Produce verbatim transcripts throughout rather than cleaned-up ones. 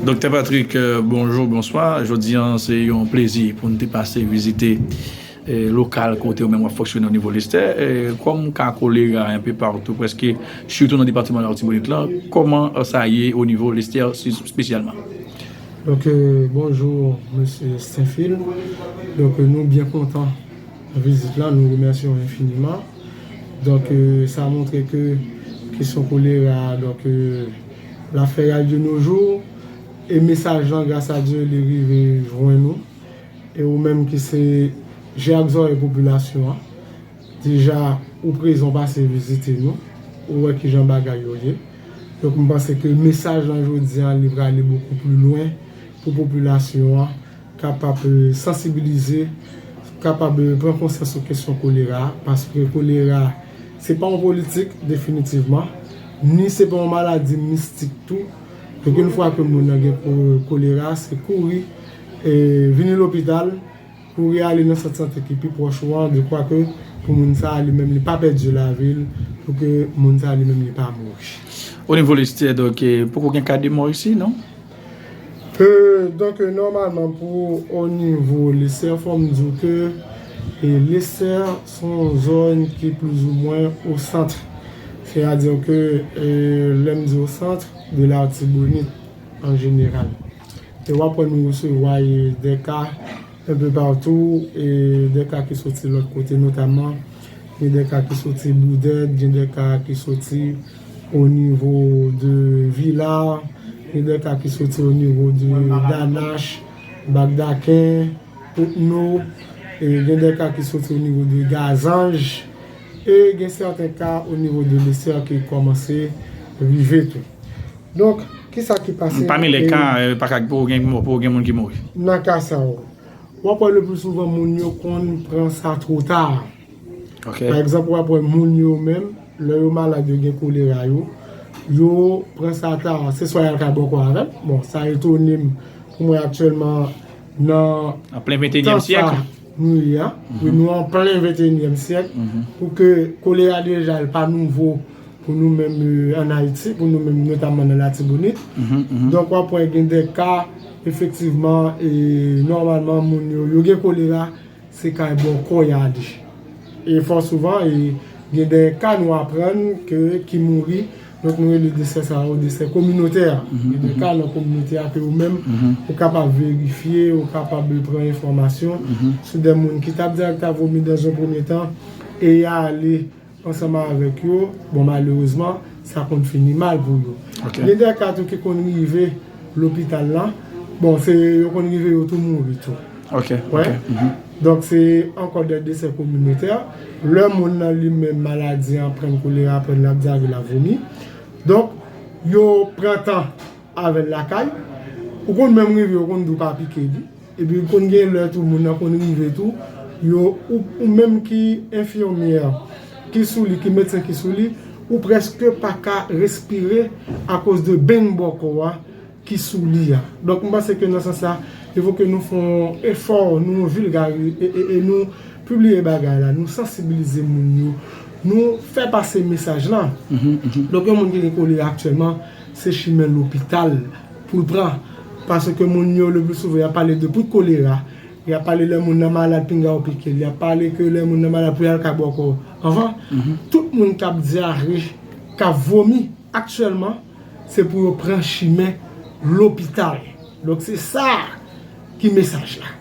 Doktè Patrick, euh, bonjou, bonswa. Jodi a, se yon plezi pou n te pase vizite, eh, lokal kote ou menm w ap fonksyone o nivo Lestè. Eh, kòm ka kolera enpe patou, prèske sitou nan depatman Latibonit la, kòman, eh, sa ye o nivo Lestè espesyalman? Donk, euh, bonjou, mesye Sainfil. Donk, euh, nou byen kontan vizit la, nou remèsye w enfiniman. Donk, euh, sa montre ke kesyon kolera, donk, euh, l ap fè raj de nos jours. E mesaj lan, gras a Dye, li rive jwenn nou. E ou menm ki se je ak zòrèy popilasyon an, deja ou prezan, w pase vizite nou, ou wè kijan bagay yo ye. Donk, m panse ke mesaj lan jodi a, li prale bokou pli lwen pou popilasyon an kapab, euh, sansibilize, kapab, euh, pran konsyans sou kesyon kolera, paske kolera, se pa yon politik, definitivman, ni se pa yon maladi mistik tou. Donk, yon fwa ke moun nan gen ko-, kolera, se kouri, eh, vini lopital, kouri ale nan sant sante ki pi pwòch ou an, de kwa ke pou moun sa a, li menm, li pa pèdi lavi l, pou ke moun sa a, li menm, li pa mouri. O nivo Lestè, donk, eh, poko gen ka de mò isi, non? Euh, donk, euh, nòmalman, pou o nivo Lestè, fò m di w ke, eh, Lestè se yon zòn ki plizoumwen o sant. Sètadi ke, eh, lè m di o sant, de Latibonit an jeneral. E w ap wè nou resevwa, eh, de ka enpe patou, e de ka ki soti lòt kote, notaman, gen de ka ki soti Boudèt, gen de ka ki soti o nivo de Vila, gen de ka ki soti o nivo de Danach, Bagdaken, Potno, e gen de ka ki soti o nivo de Gazanj, e gen sèten ka o nivo de Lestè ki kòmanse rive tou. Donk, kisa ki pase? Pami lè ka, eh, pa ka, poko gen, poko gen moun ki mouri. Nan ka sa yo, w ap wè le pli souvan moun yo konn pran sa twò ta. Ok. Pa egzanp, w ap wè moun yo menm, lè yo malad, yo gen kolera yo, yo pran sa ta. Se swa y al kay bòkò avè l. Bon, sa etone m pou mwen aktyèlman nan An plen venteyenyèm tan sa syèk. Nou ye a. Wi, nou an plen venteyenyèm syèk. Pou ke kolera deja, l pa nouvo pou nou menm, euh, ann Ayiti, pou nou menm notaman nan Latibonit. Mhm, mhm. Donk, w ap wè gen de ka, efektivman, e nòmalman, moun yo, yo gen kolera, se kay bòkò y ale. E fò souvan, e gen de ka nou aprann ke ki mouri, donk nou rele desè sa yo desè kominotè. Gen de ka nan kominote a ke ou menm, ou kapab verifye, ou kapab pran enfòmasyon sou de moun ki t ap dirèk ta vomi dans un premier temps, e y ale ansanm avèk yo, bon, malerezman, sa konn fini mal pou yo. Ok. Gen de ka tou ki konn rive lopital la, bon, se yo konn rive yo tou mouri tou. Ok, Wè. ok. Mhm. Donk, se ankò de desè kominotè. Lè moun nan li menm maladi an pran l, kolera pran l, l ap dyare, l ap vomi. Donk, yo pran tan avè l lakay. Ou konn menm rive, yo konn di w pa pike li. Epi konn gen lè tou, moun nan konn rive tou, yo, ou, ou menm ki enfimyè ki sou li, ki medsen ki sou li, ou prèske pa ka respire akoz de beng bòkò a ki sou li a. Donk, m panse ke nan sans sa, il faut que nou fè yon efò, nou vilgari-, e, e, e nou pibliye bagay la, nou sansibilize moun yo, nou fè pase mesaj la. Donk, yon moun ki gen kolera aktyèlman, se chimen lopital pou l pran. Paske moun yo, le pli souvan, y ap pale de pou kolera, y ap pale lè moun nan malad, pinga yo pike l, y ap pale ke lè moun nan malad pou y al kay bòkò. Anvan, tout moun k ap dyare, k ap vomi, aktyèlman, se pou yo pran chimen lopital. Donk, se sa ki mesaj la.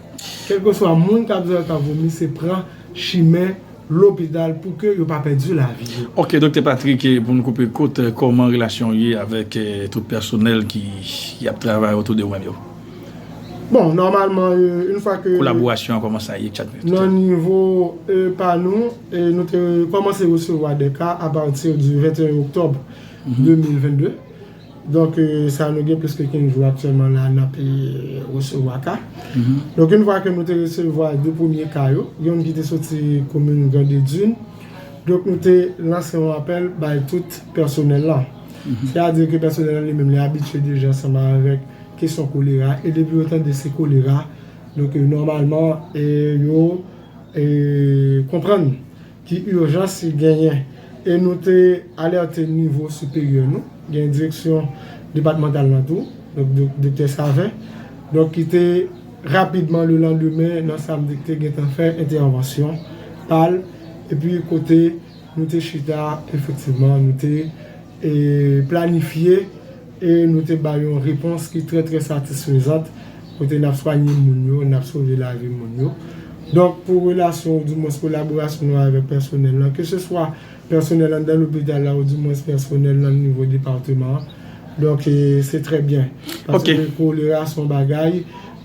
Kèlkeswa moun k ap dyare, k ap vomi, se pran chimen lopital pou ke yo pa pèdi lavi yo. Ok, Doktè Patrick, eh, pou nou koupe kout, eh, kòman relasyon w ye avèk, eh, tout pèsonèl ki, ki ap travay otou de ou menm yo? Bon, nòmalman, euh, yon fwa ke Kolaborasyon an, kòman sa ye, Chatmil? Nan nivo, euh, pa nou, euh, nou te kòmanse resevwa de ka apati di venteyen oktòb de mil vennde. Donk, euh, sa nou gen plis ke kenz jou aktyèlman la, n ap, euh, resevwa ka. Donk, yon fwa ke nou te resevwa de premye ka yo, yonn ki te soti komin Grande Dune, donk nou te lanse yon apèl bay tout pèsonèl la. Sètadi ke pèsonèl la li menm li abitye deja ansanm avèk kesyon kolera, e depi yo tande se kolera, donk, euh, nòmalman, e yo, e, konprann ki ijans ki genyen. E nou te alète nivo siperyè nou, gen direksyon depatmantal lan tou, donk, dok- Doktè Savin, donk, ki te rapidman lelandemen, nan samdi, ki te gentan fè entèvansyon pa l, epi kote nou te chita, efektivman, nou te e, planifye, e nou te bay yon repons ki trè, trè satisfezant, kote n ap swanye moun yo, n ap sove lavi moun yo. Donk, pou relasyon, oudimwens kolaborasyon nou avèk pèsonèl lan, keseswa pèsonèl anndan lopital la, oudimwens pèsonèl nan nivo depatman an, donk, e, se trè byen. Paske kolera se yon bagay,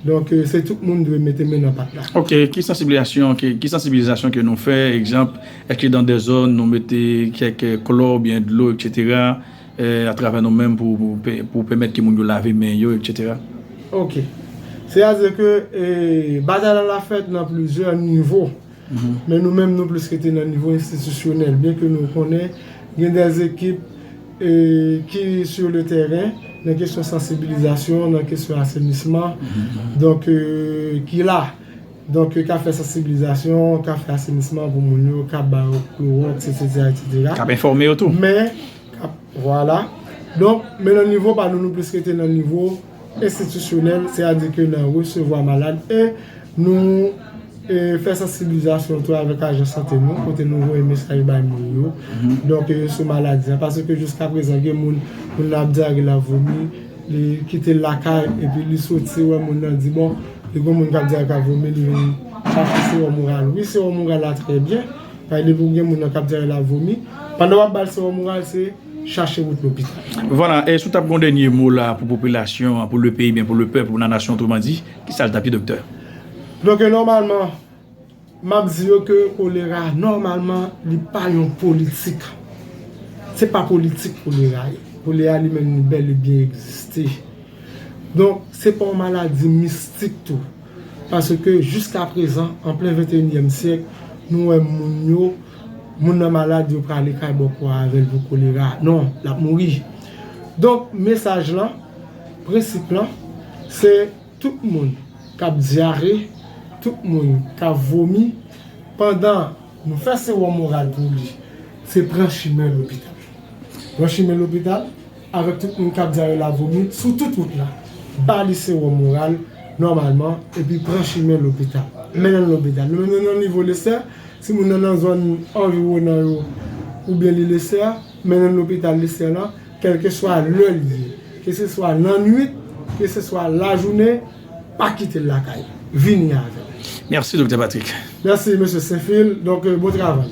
donk, e, se tout moun dwe mete men nan pat la. Ok, ki sansibilizasyon, ki, ki sansibilizasyon ke nou fè, egzanp, èske dan dè zòn nou mete kèk, e, klò oubyen dlo, etsetera, e, atravè nou menm pou, pou, pou pèmèt ke moun yo lave men yo, etsetera? Ok. Sètadi ke, e, batay la, l ap fèt nan plizyè nivo. Men nou menm, nou plis rete nan nivo enstitisyonèl, byen ke nou konnen gen dè ekip, e, ki sur le terrain nan kesyon sansibilizasyon, nan kesyon asenisman, donk, e, ki la. Donk, e, k ap fè sansibilizasyon, k ap fè asenisman pou moun yo, k ap ba yo klowòks, etsetera, etsetera. K ap enfòme yo tou. Men, k ap, vwala. Donk, men nan nivo pa nou, nou plis rete nan nivo enstitisyonèl, sètadi ke nan resevwa malad, e nou, e, fè sansibilizasyon tou avèk ajan sante nou, kote nou voye mesaj bay moun yo. Donk, e, sou maladi a, paske jiskaprezan, gen moun, moun nan ap dyare, l ap vomi, li kite l lakay, epi li soti, wè moun nan, di, bon, li gen moun k ap dyare, k ap vomi, li vin chache sewòm oral. Wi, sewòm oral la trè byen, paske depi w gen moun nan k ap dyare, l ap vomi, pandan w ap ba l sewòm oral, se chache wout lopital. Vwala, e si w t ap gen yon dènye mo la pou popilasyon an, pou le peyi, byen pou le pèp, pou la nasyon, otreman di, ki sa l t ap ye, doktè? Donk, e, nòmalman, m ap di yo ke kolera, nòmalman, li pa yon politik. Se pa politik kolera ye. Kolera li menm li bèl e byen egziste. Donk, se pa yon maladi mistik tou. Paske jiskaprezan, an plen venteyinyèm syèk, nou wè moun yo, moun nan malad, yo prale kay bòkò avè l pou kolera. Non, l ap mouri. Donk, mesaj lan, prensip lan, se tout moun k ap dyare, tout moun k ap vomi, pandan nou fè sewòm oral pou li, se pran chimen lopital. Pran chimen lopital, avèk tout moun k ap dyare, l ap vomi, sou tout wout la. Ba li sewòm oral, nòmalman, epi pran chimen lopital. Mennen l lopital. Nou menm nou nan nivo Lesè, si moun nan nan zòn anviwonan yo, oubyen li Lesè, mennen l lopital Lesè lan, kèlkeswa lè l ye, keseswa lannwit, keseswa lajounen, pa kite l lakay. Vini avè l. Mèsi, doktè Patrick. Mèsi, mesye Senfil. Donk, e, bon travay.